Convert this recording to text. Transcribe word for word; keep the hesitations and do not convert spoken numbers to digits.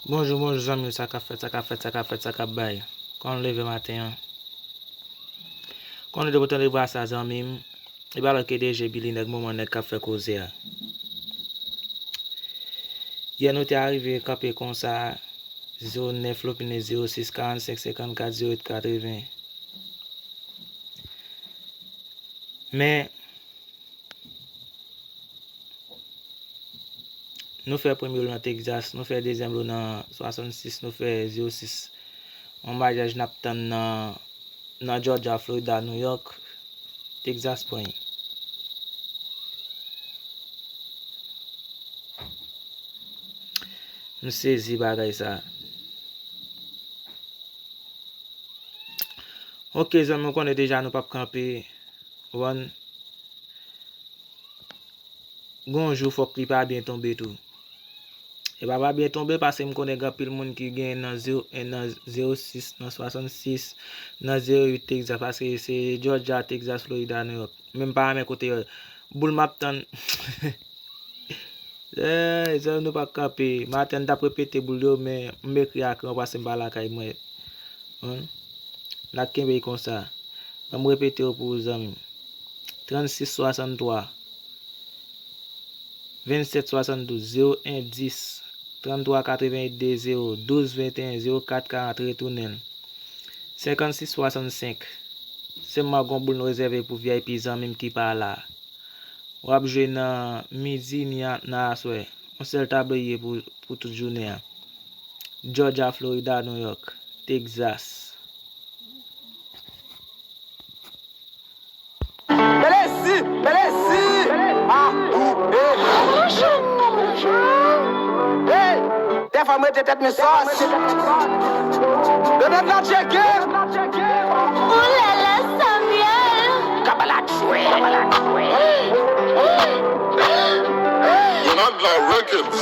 Bonjou, bonjou zanmi m, sa k ap fèt, sa k ap fèt, sa k ap fèt, sa k ap bay. Kòman w leve maten an? Kòman w te kontan de vwa sa zanmi m? E pa lòt ke D J Billy nèg moman nèg k ap fè koze a. Yè nou te arive kanpe konsa, zewo nèf lopine zewo sis karannsenk senkannkat zewo uit katreven. Men, nou fè premye lo nan Texas, nou fè dezyèm lo nan swasannsis, nou fè zewo sis. Yon maryaj n ap tann nan, nan Georgia, Florida, New York, Texas pran. M sezi bagay sa. Ok, zanmi, w konnen deja nou p ap kanpe. Wan. Gon jou fòk li pa byen tonbe tou. E pa pa byen tonbe paske m konnen gen anpil moun ki gen nan zewo en, nan zewo sis, nan swasannsis, nan zewo uit Texas, paske se Georgia, Texas, Florida, New York. Men m pa renmen kote yo. Boul m ap tann. Ey, zanmi, nou pa kanpe. Maten, m t ap repete boul yo, men m ekri a kran paske m pa lakay mwen. N a kenbe l konsa. Ban m repete yo pou ou, zanmi m. Trannsis swasanntwa, vennsèt swasanndouz, zewo en dis, tranntwa katrevenn de zewo, douz venteyen, zewo kat karant, retounen l. Senkannsis swasannsenk. Sèlman gon boul nou rezève pou V I P zanmi m ki pa la. W ap jwe nan midi ni a, nan aswè. Yon sèl tablo ye pou, pou tout jounen an. Georgia, Florida, New York, Texas. Belesi, Belesi, a, ou, e. Hey, dèfwa m rete tèt men sòs. Donald la tcheke. Oulala, Samuel. Kabala jwe. Donald la Records.